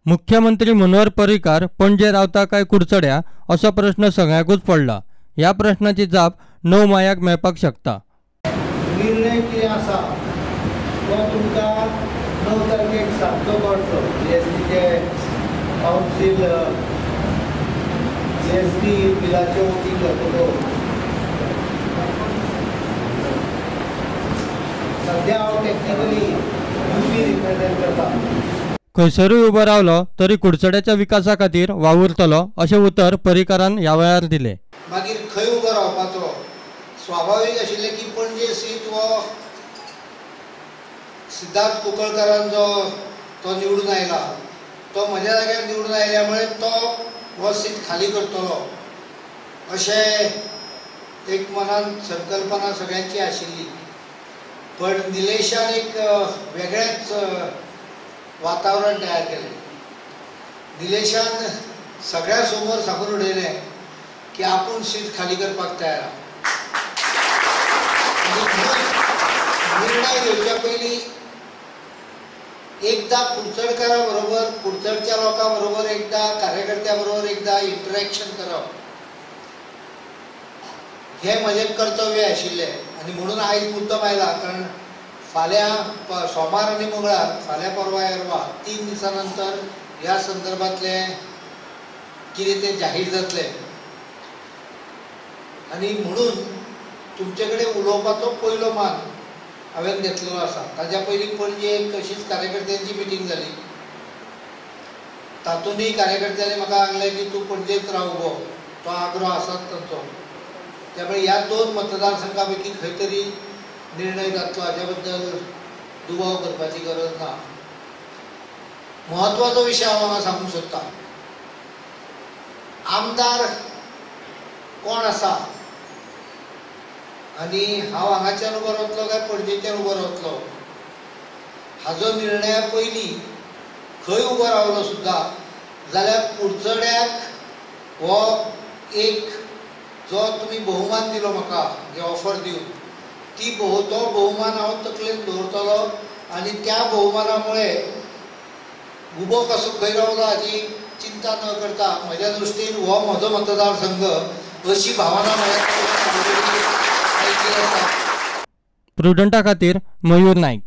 मुख्यमंत्री मनोहर पर्रीकार पणजे रावता काय कुडचड्या असो प्रश्न सगळ्यांकूच पडला. ह्या प्रश्नाची जाप 9 मायाक मेळपाक शकता. निर्णय कितें आसा तो तुमकां 9 तारखेक सारको कळटलो. जीएसटीचे कावन्सील जीएसटी बिलाचें वोटींग जातलो. सद्या हांव टॅक्निकली युपी रिप्रेझेंट करता. खंयसरूय उबो रावलो तरी कुडचड्याच्या विकासा खातीर वावुरतलो अशें उतर पर्रीकारान ह्या वेळार दिलें. मागीर खंय उबो रावपाचो स्वाभावीक आशिल्लें की पणजे सीट हो सिद्धार्थ कुंकळकारान जो तो निवडून आयला तो म्हज्या जाग्यार निवडून आयल्या मुळे तो हो सीट खाली करतलो अशें एक मनान संकल्पना सगळ्यांची आशिल्ली. पण निलेशान एक वेगळेंच वातावरण तयार केलें. निलेशान सगळ्या समोर सांगून उडयलें की आपूण सीट खाली करपाक तयार आसा. निर्णय घेवच्या पयलीं एकदा कुडचडकारा बरोबर, कुडचडच्या लोकां बरोबर, एकदा कार्यकर्त्या बरोबर एकदा इंटरॅक्शन करप हें म्हजें कर्तव्य आशिल्लें. आनी म्हणून आयज मुद्दम आयला, कारण फाल्यां सोमार आनी मंगळार, फाल्यां परवा एरवा 3 दिसां नंतर ह्या संदर्भांतलें कितें तें जाहीर जातलें. आनी म्हणून तुमचे कडेन उलोवपाचो पयलो मान हांवें घेतलेलो आसा. ताज्या पयलीं पणजे एक अशीच कार्यकर्त्यांची मिटींग जाली. तातूंतय कार्यकर्त्यांनी म्हाका सांगलें की तूं पणजेच राव उबो, तो आग्रो आसाच तांचो. त्यामुळे ह्या 2 मतदारसंघा पैकी खंय तरी निर्णय जातलो हाज्या बद्दल दुबाव करपाची गरज ना. म्हत्वाचो विशय हांव हांगा सांगूंक सोदतां. आमदार कोण आसा आनी हांव हांगाच्यान उबो रावतलो काय पणजेच्यान उबो रावतलो हाजो निर्णया पयलीं खंय उबो रावलो सुद्दां जाल्यार कुडचड्याक हो एक जो तुमी बहुमान दिलो म्हाका, जे ऑफर दिवन, ती तो बहुमान हांव तकलेन दवरतलो आनी त्या बहुमाना मुळे उबो कसो खंय रावलो हाजी चिंता न करता म्हज्या दृश्टीन हो म्हजो मतदारसंघ अशी भावना म्हज्या. प्रुडंटा खातीर मयूर नायक.